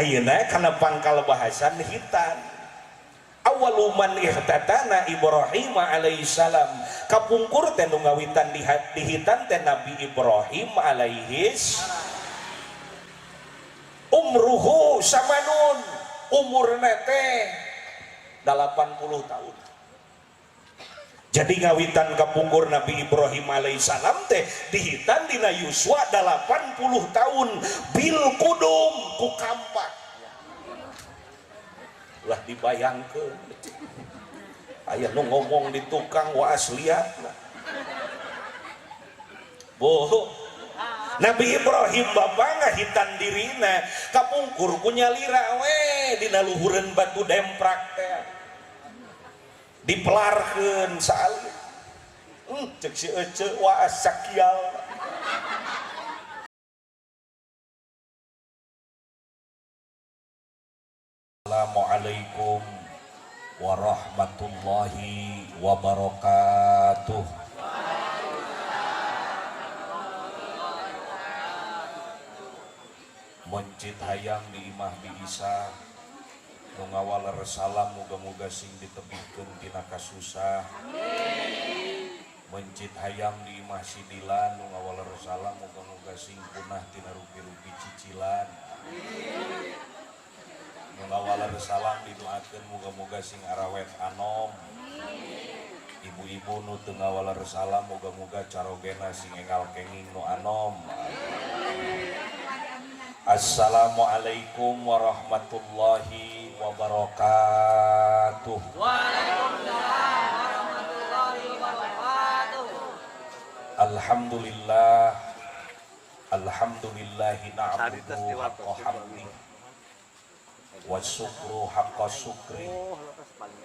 Ayeuna kana pangkal bahasan hitan. Awwalu man ihtatana Ibrahim alaihissalam. Kapungkur teh nu ngawitan di hitan teh Nabi Ibrahim alaihis. Umruhu samanun, umurna teh 80 tahun. Jadi ngawitan kapungkur Nabi Ibrahim alaihissalam teh dihitan dina yuswa 80 tahun bil kudum ku kampak. Lah dibayangkeun. Aya nu ngomong di tukang wa asliatna. Boh. Nabi Ibrahim bapak ngahitan dirina kapungkur ku nyalira we dina luhureun batu demprak teh. Dipelarkeun saalit. Cek si ece wa sakial. Assalamualaikum warahmatullahi wabarakatuh. Mencit hayang di imah di Isa nu ngawaler salam muga-muga sing ditebihkeun tina kasusah. Mencit hayang di imah si Dilan nu ngawaler salam muga-muga sing punah tina rupi-rupi cicilan. Nu ngawaler salam didoakeun muga-muga sing arawet anom. Ibu-ibu nu teu ngawaler salam muga-muga carogena sing engal kenging nu anom. Assalamualaikum warahmatullahi wabarakatuh. Waalaikumsalam warahmatullahi wabarakatuh. Alhamdulillah, alhamdulillahi na'budu haqqa hamdi wa syukru haqqa syukri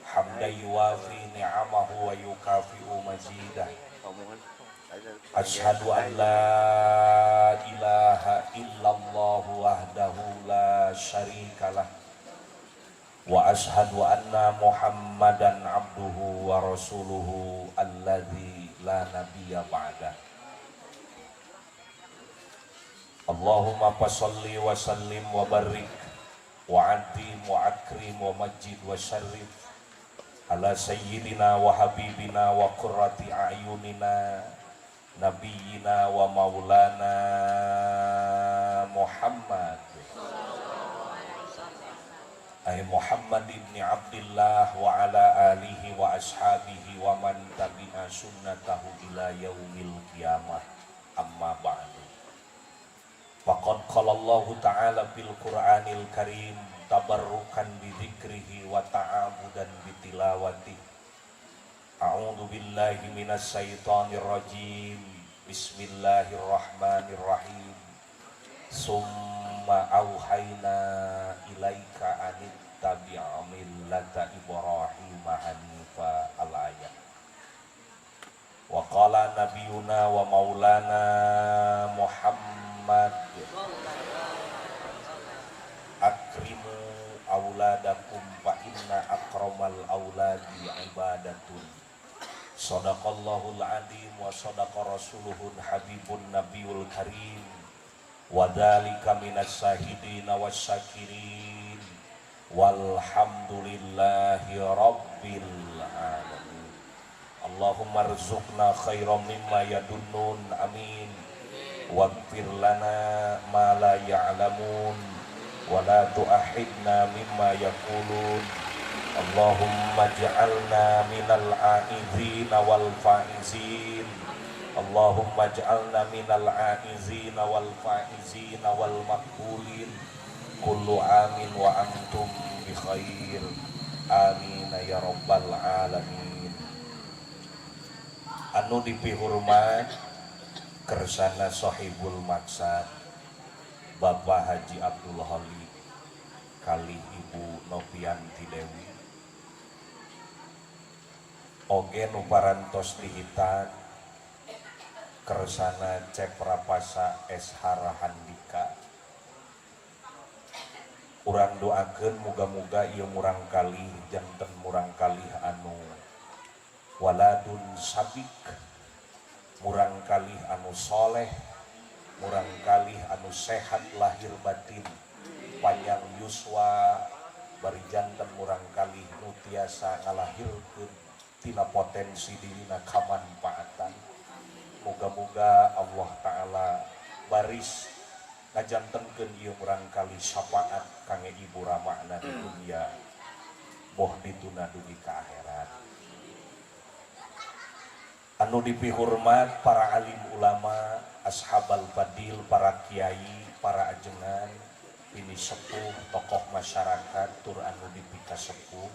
hamda yuwafi ni'amahu wa yukafi'u mazidah. Asyhadu an la ilaha illallah wahdahu la syarikalah wa asyhadu anna Muhammadan abduhu wa rasuluhu alladzi la nabiyya ba'dah. Allahumma fasholli wa sallim wa barik wa addim wa akrim wa majid wa syarrif ala sayyidina wa habibina wa qurrati a'yunina nabiyina wa maulana Muhammad ay Muhammad ibni Abdillah wa ala alihi wa ashabihi wa man tabi'a sunnatahu ila yaumil qiyamah. Amma ba'du. Faqad qala Allahu ta'ala fil Qur'anil Karim tabarrukan bi dzikrihi wa ta'abudan bi tilawatihi. A'udzu billahi minasy syaithanir rajim. Bismillahirrahmanirrahim. Summa auhayna ilaika anittabi' millata Ibrahim hanifa al-ayat. Wa qala nabiyuna wa maulana Muhammad akrimu auladakum fa inna akramal auladi ibadatun. Sadaqallahul azim wa sadaqa rasuluhun habibun nabiyul karim. Wa dzalika minas syahidina wasyakirin. Walhamdulillahi rabbil alamin. Allahumma rzuqna khairam mimma yadunnun. Amin. Waghfir lana ma la ya'lamun wa la tu'ahidna mimma yaqulun. Allahumma ij'alna minal a'izina wal faizin. Allahumma ij'alna minal a'izina wal faizina wal maqbulin. Kullu amin wa antum bi khair. Amin ya rabbal alamin. Anu dipihormat kersana sahibul maksad Bapak Haji Abdul Kholiq kalih Ibu Novianti Dewi. Oge nu parantos dihitan kersana Cep Rapasa SH Rahandika. Urang doakeun muga-muga ieu murang kalih janten murang kalih anu waladun sabik, murang kalih anu soleh, murang kalih anu sehat lahir batin. Panjang yuswa bari janten murangkalih nu tiasa ngalahirkeun tina potensi dirina kamanfaatan. Moga-moga Allah Ta'ala baris ngajantenkeun ieu murangkalih syafaat kangge ibu ramana di dunia boh dituna dugi ka akhirat. Anu dipihormat para alim ulama, ashabal fadil, para kiai, para ajengan, ini sepuh, tokoh masyarakat, tur anu dipika sepuh.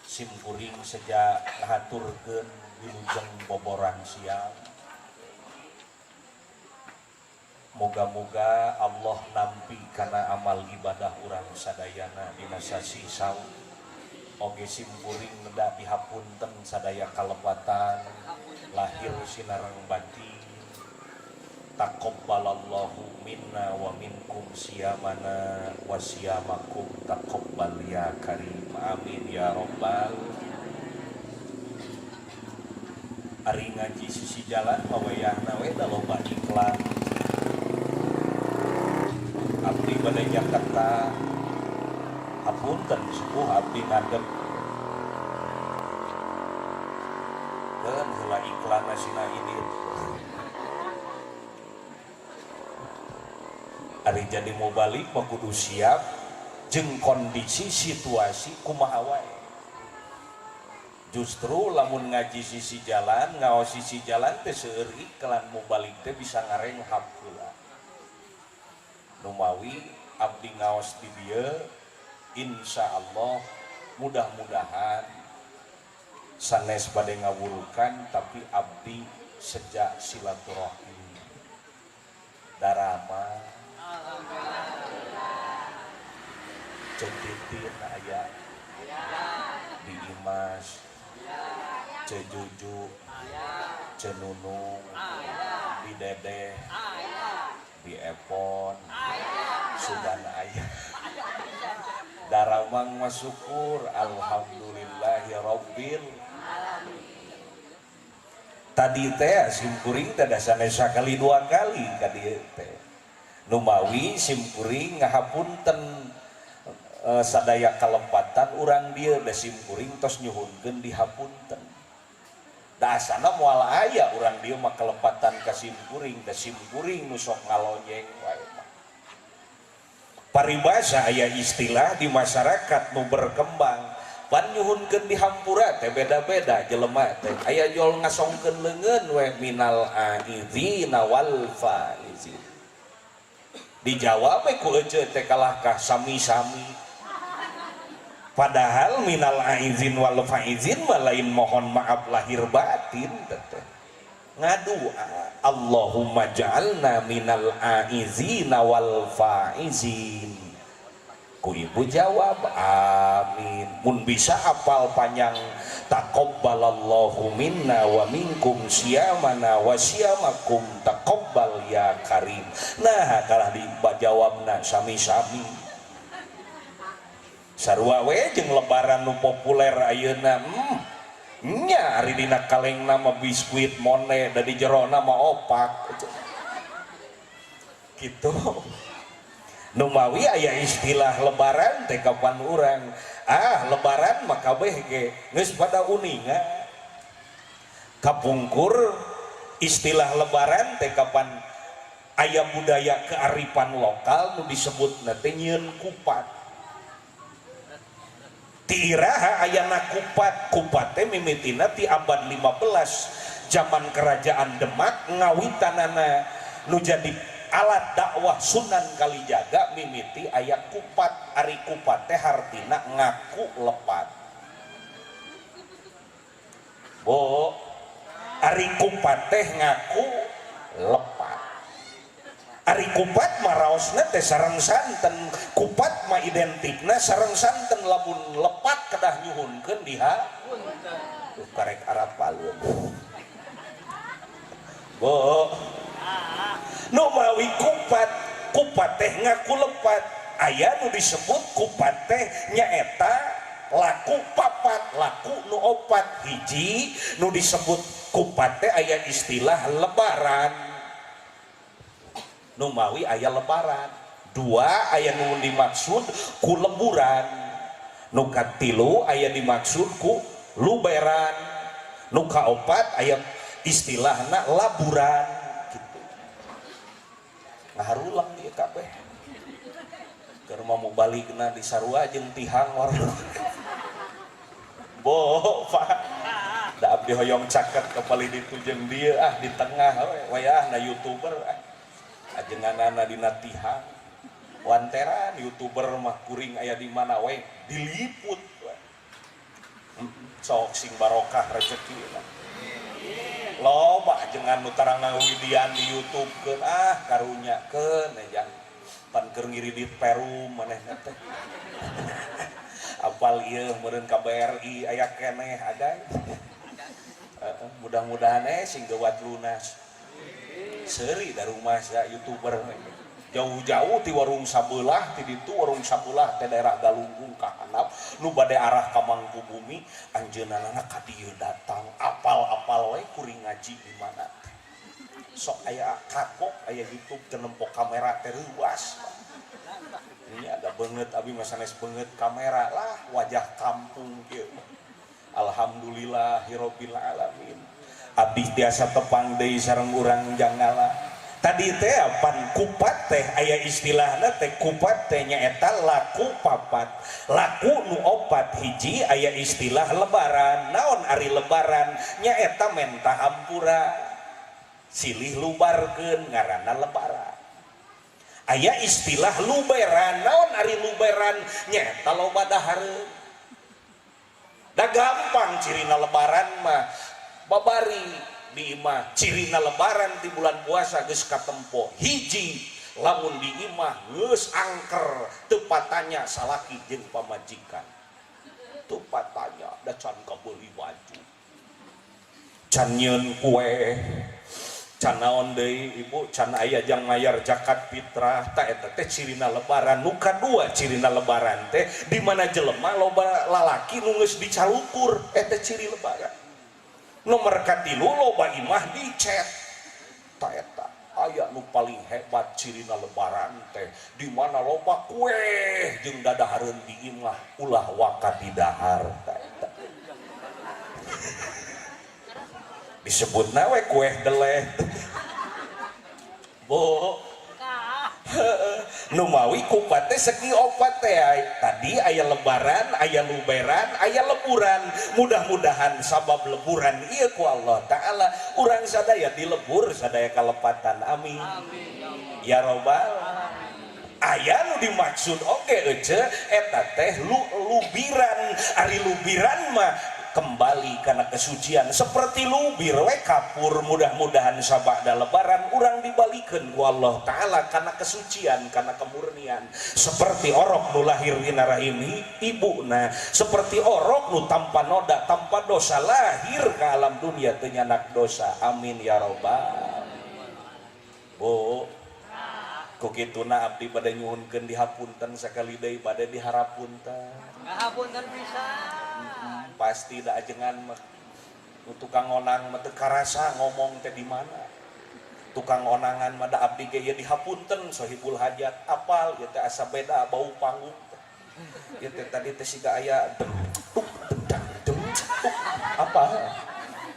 Simkuring sejak ngahaturkeun wilujeng boborang siang. Moga-moga Allah nampi kana amal ibadah urang sadayana dina sasih saum. Oge simkuring neda dihapunten sadaya kalepatan lahir sinareng batin. Taqabbalallahu minna wa minkum siyamana wa siyamakum taqabbal ya karim. Amin ya rabbal. Ari ngaji sisi jalan mawayahna we da loba iklan. Abdi bade Jakarta hapunten sepuh abdi ngadep keun heula iklan sina ini. Ari jadi mau balik mah kudu siap jeung kondisi situasi kumaha wae. Justru lamun ngaji sisi jalan, ngaos sisi jalan teh seueur iklan mau balik teh bisa ngarenghap heula. Numawi abdi ngaos di dieu insyaallah mudah-mudahan sanes bade ngawurukan tapi abdi sejak silaturahmi darama Cetitin aya di Imas, Cejuju, Cenunung, di Dedeh, di Epon, Sudan aya. Daramang masyukur alhamdulillahi rabbil. Tadi teh simkuring teh sanes sakali dua kali ka dieu teh. Numawi simkuring ngahapunten sadaya kalepatan urang dieu da simkuring tos nyuhunkeun dihapunten. Da asana moal aya urang dieu mah kalepatan ka simkuring da simkuring nu sok ngalonyeng wae mah. Paribasa aya istilah di masyarakat nu berkembang pan nyuhunkeun dihampura teh beda-beda jelema teh aya jol ngasongkeun leungeun we minal aizina wal faizin. Dijawab ku ece teh kalahkah sami-sami. Padahal minal aizin wal faizin mah lain mohon maaf lahir batin teh. Ngadua Allahumma ja'alna minal aizina wal faizin. Ku ibu jawab amin. Mun bisa apal panjang taqabbalallahu minna wa minkum siyamana wa siyamakum taqabbal ya karim. Nah kalah dijawabna sami-sami. Sarua we jeung lebaran nu populer ayeuna. Nya ari dina kalengna mah biskuit monde da di jerona mah opak. Gitu. Numawi aya istilah lebaran teh kapan urang lebaran mah kabeh ge geus pada uninga. Kapungkur istilah lebaran teh kapan aya budaya kearifan lokal nu disebutna teh nyieun kupat. Ti iraha ayana kupat, kupat teh mimitina ti abad 15 zaman kerajaan Demak ngawitanana nu jadi alat dakwah Sunan Kalijaga mimiti aya kupat. Ari kupat teh hartina ngaku lepat. Bo, ari kupat teh ngaku lepat. Ari kupat mah raosna teh sareng santen. Kupat mah identikna sareng santen lamun lepat kedah nyuhunkeun diha. Karek arapaleun. Bo, nu mawi kupat, kupat teh ngaku lepat. Aya nu disebut kupat teh nyaeta laku papat, laku nu opat. Hiji nu disebut kupat teh aya istilah lebaran. Nu mawi aya lebaran. Dua, aya nu dimaksud ku leburan. Nu katilu aya dimaksud ku luberan. Nu kaopat aya istilahna laburan gitu. Ngaharulang ieu kabeh. Keur mah mubaligna di sarua jeung tihang warung. Bo, Pak. Da abdi hoyong caket ka palih ditu jeung dieu ah di tengah we wayahna YouTuber ah. Ajenganana dina tihang. Wanteran YouTuber mah kuring aya di mana we diliput we. Sok sing barokah rezekina. Loba ajengan nu tarang ngawidian di YouTube-keun ah karunyakeun ejang. Pan keur ngiridit perum manehna teh. Apal ieu meureun ka BRI aya keneh agay. Mudah-mudahan sing geuwat lunas. Seuri da rumah sa YouTuber jauh-jauh ti warung sabelah ti ditu warung sabelah teh daerah Galunggung ka handap nu bade arah ka Mangkubumi anjeunna ka dieu datang apal-apal we kuring ngaji di mana teh. Sok aya kagok aya YouTube teu nempo kamera teh reuas. Ini ada beungeut abi mah sanes beungeut kamera lah wajah kampung kieu. Alhamdulillahirabbil alamin. Abdi tiasa tepang deui sareng urang Janggala. Tadi teh pan kupat teh aya istilahna teh kupat teh nyaeta laku papat. Laku nu opat hiji aya istilah lebaran. Naon ari lebaran? Nyaeta menta hampura. Silih lubarkeun ngaranna lebaran. Aya istilah luberan. Naon ari luberan? Nyaeta loba dahareun. Da gampang cirina lebaran mah. Babari di imah cirina lebaran di bulan puasa geus katempo hiji lamun di imah geus angker teu patanya salaki jeung pamajikan teu patanya da can kabeuli baju can nyeun kue can naon deui ibu can aya jang mayar zakat fitrah ta eta teh cirina lebaran. Nu kadua cirina lebaran teh di mana jelema loba lalaki nu geus dicalukur eta ciri lebaran. Nomor katilu loba imah dicet ta eta aya nu paling hebat cirina lebaran teh di mana loba kue jeung dadahareun di imah ulah waka didahar ta eta disebutna we kue deleh bo numawi kupat teh segi opat teh tadi aya lebaran aya luberan aya leburan. Mudah-mudahan sabab leburan ieu ku Allah Ta'ala urang sadaya dilebur sadaya kalepatan amin ya robbal. Aya nu dimaksud oge ece eta teh lubiran. Ari lubiran mah kembali karena kesucian seperti lubir we kapur. Mudah-mudahan sabada lebaran urang dibalikeun ku Allah Ta'ala karena kesucian karena kemurnian seperti orok nu lahir dina rahim ibuna seperti orok nu tanpa noda tanpa dosa lahir ke alam dunia teu nyanak dosa amin ya robbal. Bu ku kituna abdi bade nyuhunkeun dihapunten sakali deui bade diharapunten. Ngahapunten pisan. Pasti da ajengan mah nu tukang onang mah teu karasa ngomong teh di mana. Tukang onangan mah da abdi ge ieu dihapunten sohibul hajat apal ieu teh asa beda bau panggung teh. Ieu teh tadi teh siga aya dem tuk dendang dem tuk apa.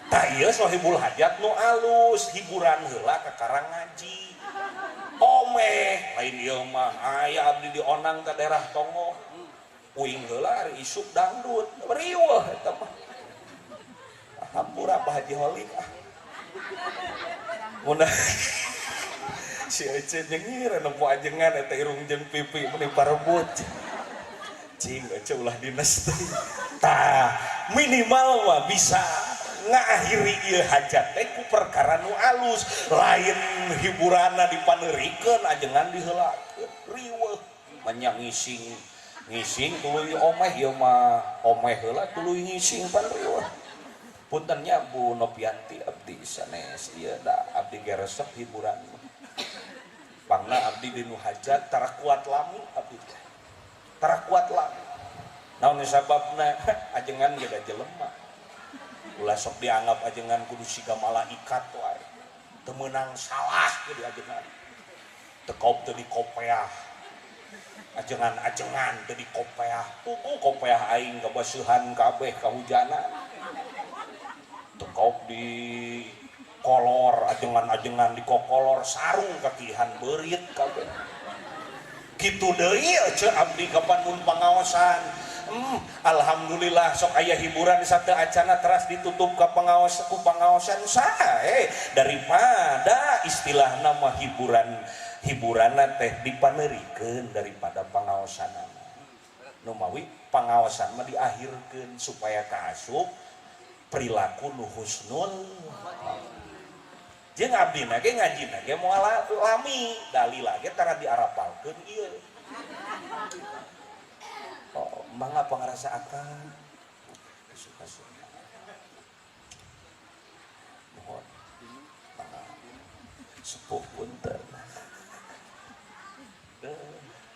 Tah ieu sohibul hajat nu alus hiburan heula ka karang ngaji. Omeh lain ieu mah aya abdi di onang ka daerah Tonggoh. Uing heula ari isuk dangdut riweuh eta mah. Hampura Pak Haji Holik ah. Mun si Ece nyengir nempo ajengan eta irung jeung pipi meuni parebut. Cing Ece ulah dinas teh. Tah minimal mah bisa ngakhiri ieu hajat teh ku perkara nu alus lain hiburanna dipaneurikeun ajengan diheulakeun riweuh manya ngising ngising tuluy omeh ieu mah omeh heula tuluy ngising pan riweuh. Punten nya Bu Nopianti abdi sanes ieu da abdi ge resep hiburan mah. Pangna abdi dinu hajat tara kuat lami abdi teh. Tara kuat lami. Naon sababna ajengan ge da jelema. Ulah sok dianggap ajengan kudu siga malaikat wae. Teu meunang salah ge di ajengan. Teu kop teu dikopeah. Ajengan-ajengan teu dikopeah, puguh kopeah aing kabaseuhan kabeh kahujanan. Tekop di kolor, ajengan-ajengan di kokolor, sarung kakihan beurit kabeh. Kitu deui ece abdi kapan mun pangaosan. Alhamdulillah sok aya hiburan sate acana teras ditutup ka pengawas ku pangaosan sae daripada istilah nama hiburan hiburanna teh dipanerikeun daripada pangaosanana. Nu mawi pangaosan mah diakhirkeun supaya kaasup perilaku nu husnul. Jeung abdina ge ngajina ge moal lami, dalil ge tara diarapalkeun ieu. Oh, mangga pangarasa akang. Suka-suka. Mohon. Mangga. Sepuh punten.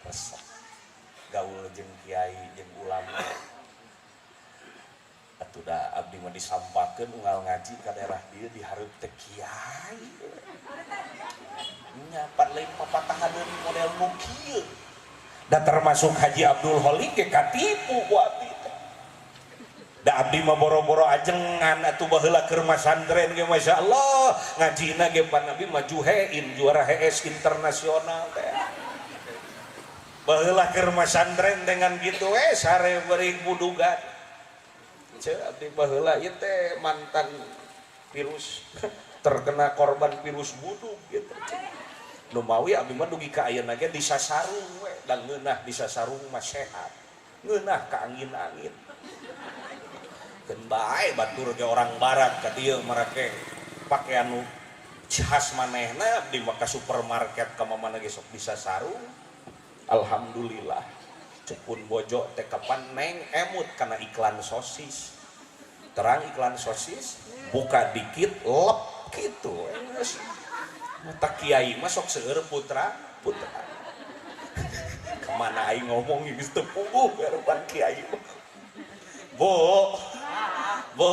Resep. Gaul jeung kiai jeung ulama. Atuh da abdi mah disampakeun unggal ngaji ka daerah dieu dihareup teh kiai. Nya pan lain papatahaneun model nu kieu. Da termasuk Haji Abdul Kholik ge katipu ku abdi teh. Da abdi mah boro-boro ajengan atuh baheula keur masantren ge masyaallah ngajina ge pan abdi mah juhein juara HS internasional teh. Baheula keur masantren dengan gitu we sare beuring budugan. Ceu abdi baheula ieu teh mantan virus terkena korban virus budug gitu. Nu mawi abdi mah dugi ka ayeuna ge disasarung we, da ngeunah disasarung mah sehat. Ngeunah ka angin-angin. Keun bae batur ge orang barat ka dieu marake pakaian nu khas manehna, abdi mah ka supermarket ka mamana ge sok disasarung. Alhamdulillah. Cepun bojo teh kapan neng emut kana iklan sosis. Terang iklan sosis, buka dikit lep gitu. Mata kiai mah sok seueur putra putra. Kemana aing ngomong geus teu puguh karupan kiai. Bu. Bu.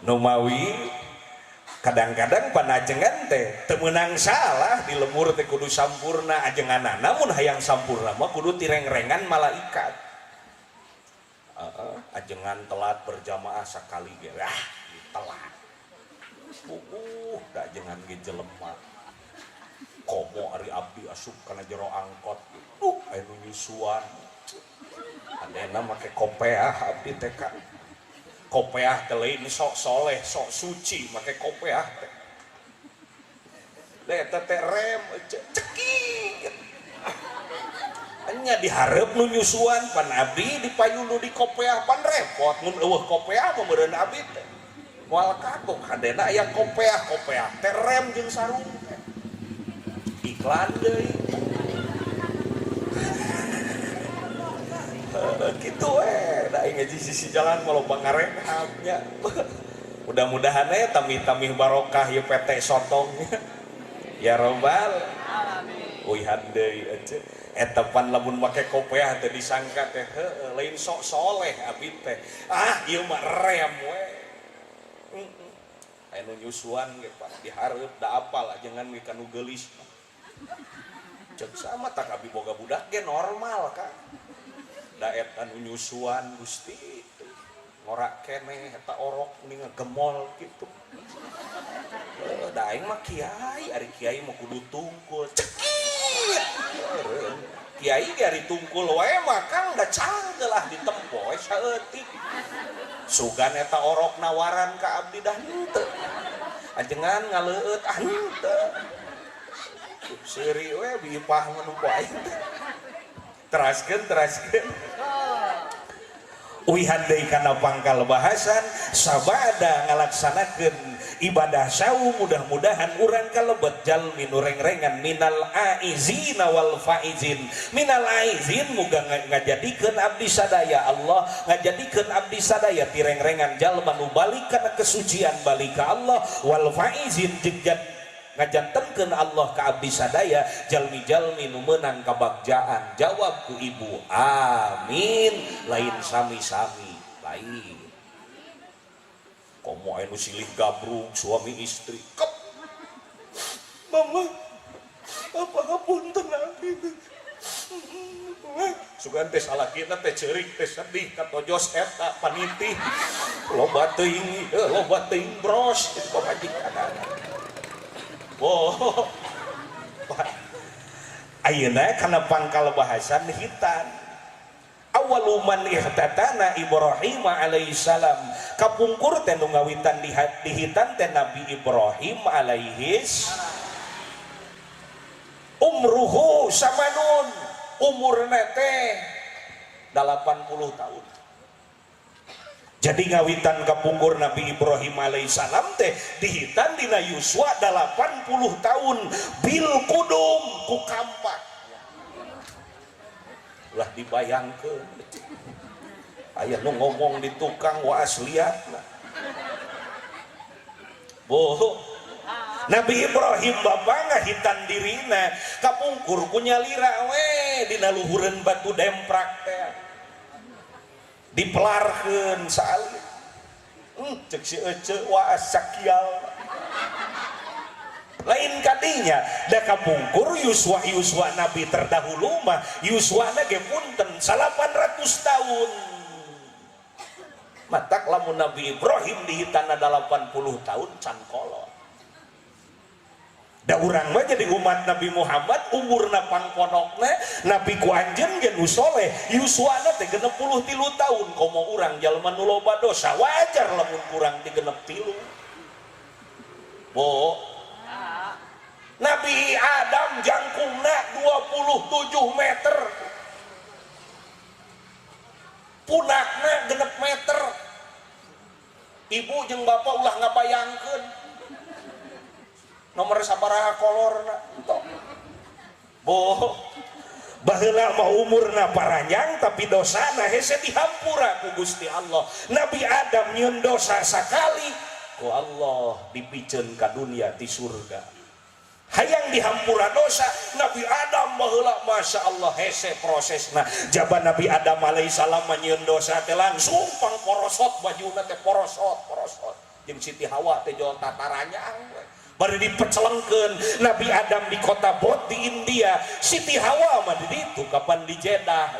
Nu mawi kadang-kadang panajengan teh teu meunang salah di lemur teh kudu sampurna ajenganana, namun hayang sampurna mah kudu tirengrengan malaikat. Ajengan telat berjamaah sakali ge, ah telat. Puguh da ajengan ge jelema. Komo ari abdi asup kana jero angkot. Duh, aya nu nyusuan. Adena make kopeah abdi teh ka. Kopeah teh lain sok soleh, sok suci make kopeah teh. Da eta teh rem cekik. Nya dihareup nu nyusuan pan abdi dipayun nu di kopeah pan repot mun eueuh kopeah mah meureun abdi teh. Moal kagok hadena aya kopeah, kopeah teh rem jeung sarung teh. Iklan deui. Gitu da aing ngaji sisi jalan mah loba ngarenghap nya. Mudah-mudahan we tamih-tamih barokah ieu PT Sotong. Ya robbal alamin. Uihan deui ece. Eta pan lamun make kopeah teh disangka teh heueuh lain sok soleh abdi teh. Ah ieu mah rem we. Aya nu nyusuan ge pan dihareup da apal ajengan ge kanu geulis. Cek sama tak abi boga budak ge normal kan. Da eta nu nyusuan Gusti ngorak keneh eta orok ning ngegemol kitu. Da aing mah kiai, ari kiai mah kudu tungkul. Cekit. Kiai ge ari tungkul wae mah Kang da cangkeul lah ditempo we saeutik. Sugan eta orok nawaran ka abdi dah henteu. Ajengan ngaleueut ah henteu. Seuri we biipah mah nu aing teh. Teraskeun, teraskeun. Uihan deui kana pangkal bahasan sabada ngalaksanakeun ibadah saum, mudah-mudahan urang kalebet jalmi nu rengrengan minal aizina wal faizin. Minal aizin muga ngajadikeun abdi sadaya Allah, ngajadikeun abdi sadaya tirengrengan jalma nu balik kana kesucian balik ka Allah, wal faizin jeung ngajantenkeun Allah ka abdi sadaya jalmi-jalmi nu meunang kabagjaan. Jawab ku ibu amin, lain sami-sami lain. Komo aya nu silih gabrug suami istri. Kep. Mama, apa hapunten abdi teh? Sugan teh salakina teh ceurik teh sedih katojos eta panitih. Loba teuing ieu, loba teuing bros itu pamajikanana. Boh. Ayeuna kana pangkal bahasan hitan. Awwalu man ihtatana Ibrahim alaihissalam. Kapungkur teh nu ngawitan di hitan teh Nabi Ibrahim alaihis. Umruhu samanun, umurna teh 80 tahun. Jadi ngawitan kapungkur Nabi Ibrahim alaihissalam teh dihitan dina yuswa 80 tahun bil kudum ku kampak. Ulah dibayangkeun. Aya nu ngomong di tukang wa asliatna. Boh. Nabi Ibrahim bapak ngahitan dirina kapungkur ku nyalira we dina luhureun batu demprak teh. Dipelarkeun saalit. Cek si ece wa sakial. Lain kadinya da kapungkur yuswa yuswa Nabi terdahulu mah yuswana ge punten 800 tahun. Matak lamun Nabi Ibrahim dihitana 80 tahun can kolot. Da urang mah jadi umat Nabi Muhammad umurna pangponokna Nabi ku anjeun ge nu soleh yuswana teh 63 tahun komo urang jalma nu loba dosa wajar lamun kurang ti 63. Bo Nabi Adam jangkungna 27 meter. Punakna 6 meter. Ibu jeung bapak ulah ngabayangkeun. Nomor sabaraha kolorna entong. Boh. Baheula mah umurna paranjang tapi dosana hese dihampura ku Gusti Allah. Nabi Adam nyieun dosa sakali ku Allah dipiceun ka dunia ti surga. Hayang dihampura dosa Nabi Adam baheula Masya Allah hese prosesna. Jaban Nabi Adam alaihissalam nyieun dosa teh langsung pangporosot bajuna teh porosot porosot. Jeung Siti Hawa teh jol tataranyang we. Bari dipecelengkeun Nabi Adam di kota Bot di India, Siti Hawa mah di ditu kapan di Jeddah.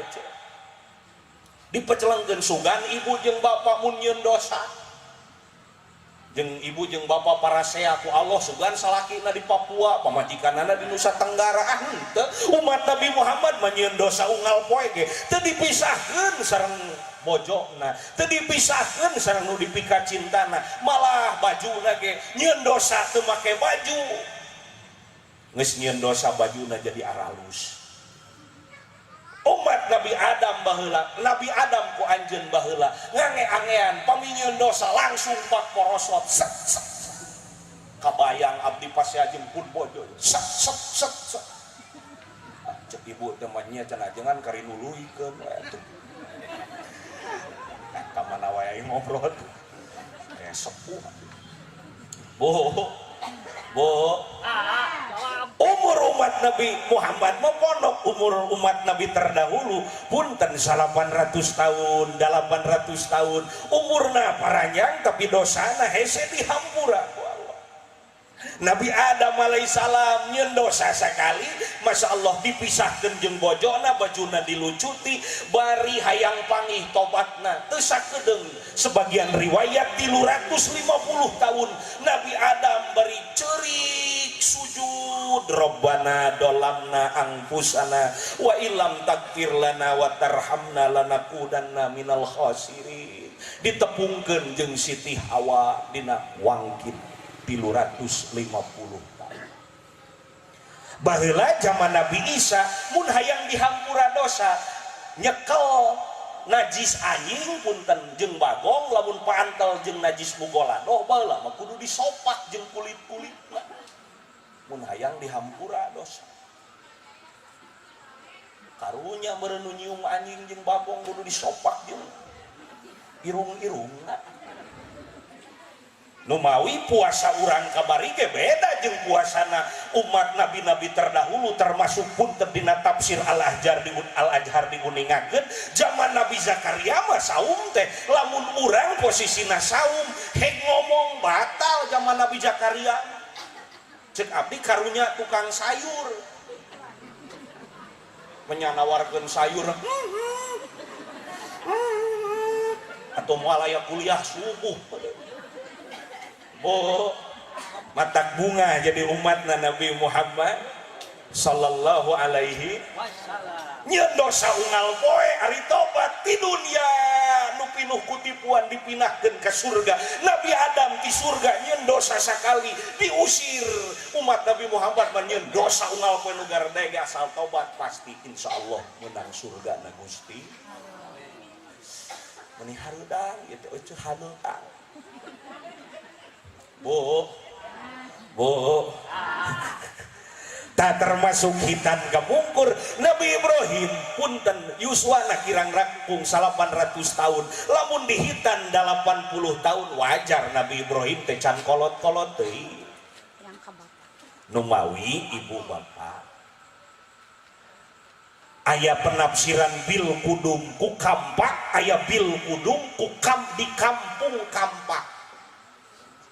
Dipecelengkeun sugan ibu jeung bapak mun nyieun dosa. Jeung ibu jeung bapak parasea ku Allah sugan salakina di Papua, pamajikanana di Nusa Tenggara. Ah henteu, umat Nabi Muhammad mah nyieun dosa unggal poe ge teu dipisahkeun sareng bojona, teu dipisahkeun sareng nu dipika cintana, malah bajuna ge nyieun dosa teu make baju. Geus nyieun dosa bajuna jadi aralus. Umat Nabi Adam baheula, Nabi Adam ku anjeun baheula ngange-angean pami nyieun dosa langsung pak porosot set set. Kabayang abdi pasea jeung pun bojo set set set set. Ah, cek ibu teh mah nya cenah jangan kari nuluykeun we atuh. Ka mana wae aing ngobrol tuh. Sepuh. Boh. Boh. Umur umat Nabi Muhammad mah pondok umur umat Nabi terdahulu punten 800 tahun 800 tahun umurna paranjang tapi dosana hese dihampura ku Allah. Nabi Adam alaihissalam nyeun dosa sekali Masya Allah dipisahkeun jeung bojona bajuna dilucuti bari hayang pangih tobatna teu sakedeung. Sebagian riwayat 350 tahun Nabi Adam bari ceurik sujud Rabbana dolamna angfusana wa illam tagfir lana wa tarhamna lanakunanna minal khasirin. Ditepungkeun jeung Siti Hawa dina wangkit 350 tahun. Baheula zaman Nabi Isa mun hayang dihampura dosa nyekel najis anjing punten jeung bagong lamun paantel jeung najis mugoladoh baheula mah kudu disopak jeung kulit-kulitna mun hayang dihampura dosa. Karunya meureun nu nyium anjing jeung bagong kudu disopak jeung irung-irungna. Numawi puasa urang kabari ge beda jeung puasana umat nabi-nabi terdahulu termasuk pun dina tafsir Al-Azhar di Al-Azhar diuningakeun zaman Nabi Zakaria mah saum teh lamun urang posisina saum hek ngomong batal zaman Nabi Zakaria. Cek abdi karunya tukang sayur. Menyanawarkeun sayur. Atau moal aya kuliah subuh. Bo matak bunga jadi umatna Nabi Muhammad sallallahu alaihi wasallam. Nyeun dosa unggal poe ari tobat ti dunya nu pinuh kutipuan dipindahkeun ka surga. Nabi Adam ti surga nyeun dosa sakali diusir. Umat Nabi Muhammad mah nyeun dosa unggal poe nu garedeg asal tobat pasti insyaallah menang surga na Gusti. Meni hareudang ieu teh eueuh hareudang. Bu, bu, tak termasuk hitan kapungkur Nabi Ibrahim punten yuswana kirang rakung 800 tahun, lamun dihitan 80 tahun wajar Nabi Ibrahim teh can kolot-kolot teuing. Yang ke bapak. Numawi ibu bapak aya penafsiran bil kudum ku kampak, aya bil kudum ku kam di kampung kampak.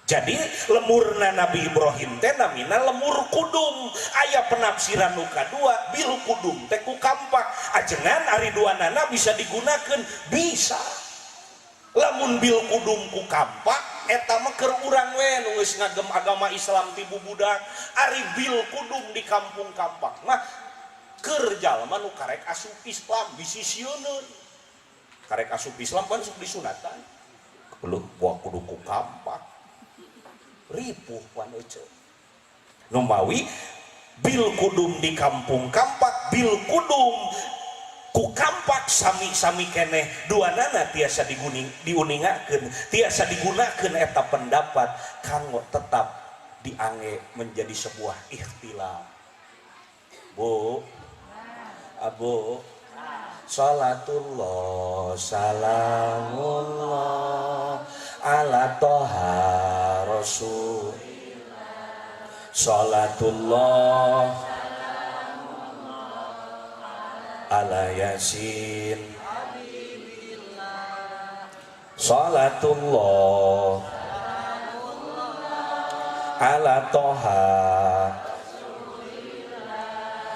Jadi lemurna Nabi Ibrahim teh namina lemur kudum. Aya penafsiran nu kadua bil kudum teh ku kampak. Ajengan ari duanana bisa digunakan, bisa. Lamun bil kudum ku kampak eta mah keur urang we nu geus ngagem agama Islam ti bubudak. Ari bil kudum di kampung kampak mah keur jalma nu karek asup Islam bisi sieuneun. Karek asup Islam kan sok disunatan. Leuh buah kudu ku kampak. Ripuh wan ece. Numawi bil kudum di kampung kampak, bil kudum ku kampak sami-sami keneh duanana tiasa diguning diuningakeun, tiasa digunakeun eta pendapat kanggo tetap diangge menjadi sebuah ikhtilaf. Bu, abu, salatullah salamullah ala toha rasul, salatullah ala yasin, salatullah ala toha,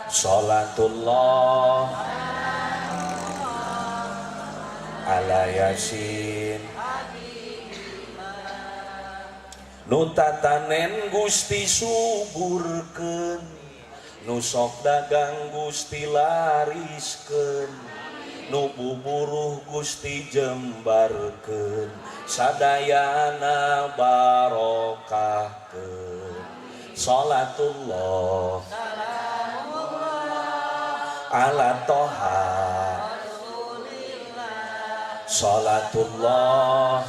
salatullah ala yasin. Nu tatanen Gusti suburkeun, nu sok dagang Gusti lariskeun, nu buburuh Gusti jembarkeun, sadayana barokahkeun. Salatullah ala toha, salatullah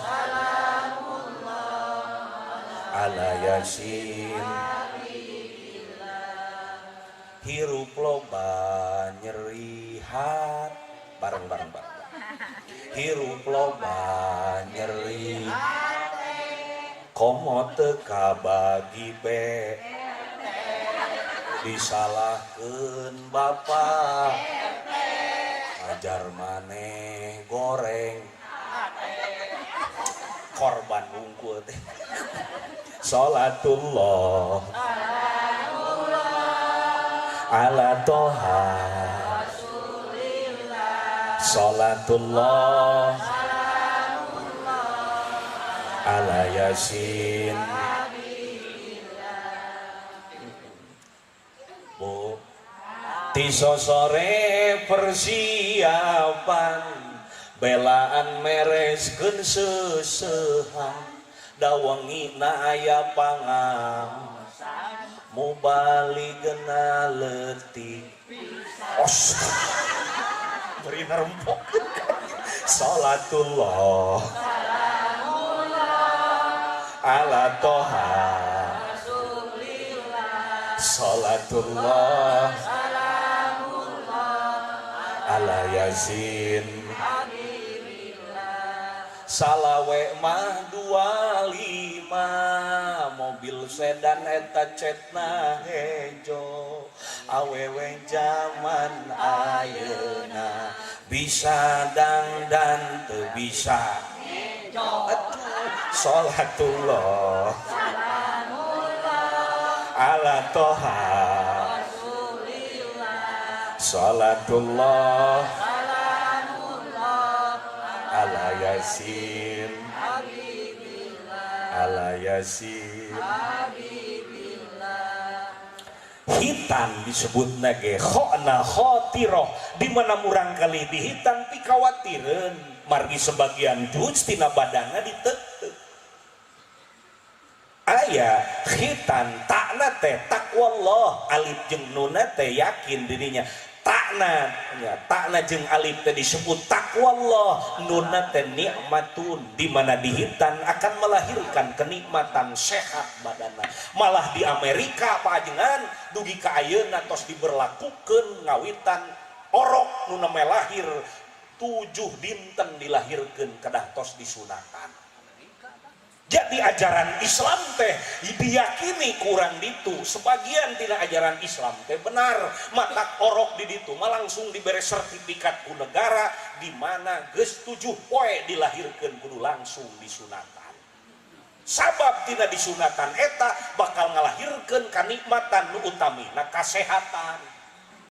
ala yasin. Hirup loba nyeri hat bareng bareng bareng. Hirup loba nyeri komo teu kabagi be, disalahkeun bapa ajar maneh goreng korban wungkul teh. Salatullah ala toha, salatullah ala yasin. Bu, ti sosore persiapan belaan mereskeun seusehan, dawengina aya pangam mubaligna leutik. Os beri nerempok. Salatullah ala toha, salatullah ala yasin. Salawe mah 25, mobil sedan eta cetna hejo. Awewe zaman ayeuna bisa dangdan teu bisa. Aduh, salatullah ala toha, Salatullah ala Yasin, ala Yasin. Khitan disebut ge khona khotiroh, di mana murang kali dihitan pikawatireun, margi sebagian juz tina badanna diteuteup. Aya khitan, takna teh taqwallah, alif jeung nuna teh yakin dirinya, takna nya, takna jeung alif teh disebut taqwallah, nuna teh nikmatun, di mana dihitan akan melahirkan kenikmatan, sehat badanna. Malah di Amerika, Pak, dugi ka ayeuna tos diberlakukeun ngawitan orok nu namanya lahir 7 dinten dilahirkeun kedah tos disunatan. Jadi ajaran Islam teh diyakini kurang ditu, sebagian tidak ajaran Islam teh benar. Maka orok di ditu mah langsung diberi sertifikat ku negara, di mana geus 7 poe dilahirkeun kudu langsung disunatan, sabab tidak disunatan eta bakal ngalahirkeun kanikmatan nu utamina kasehatan.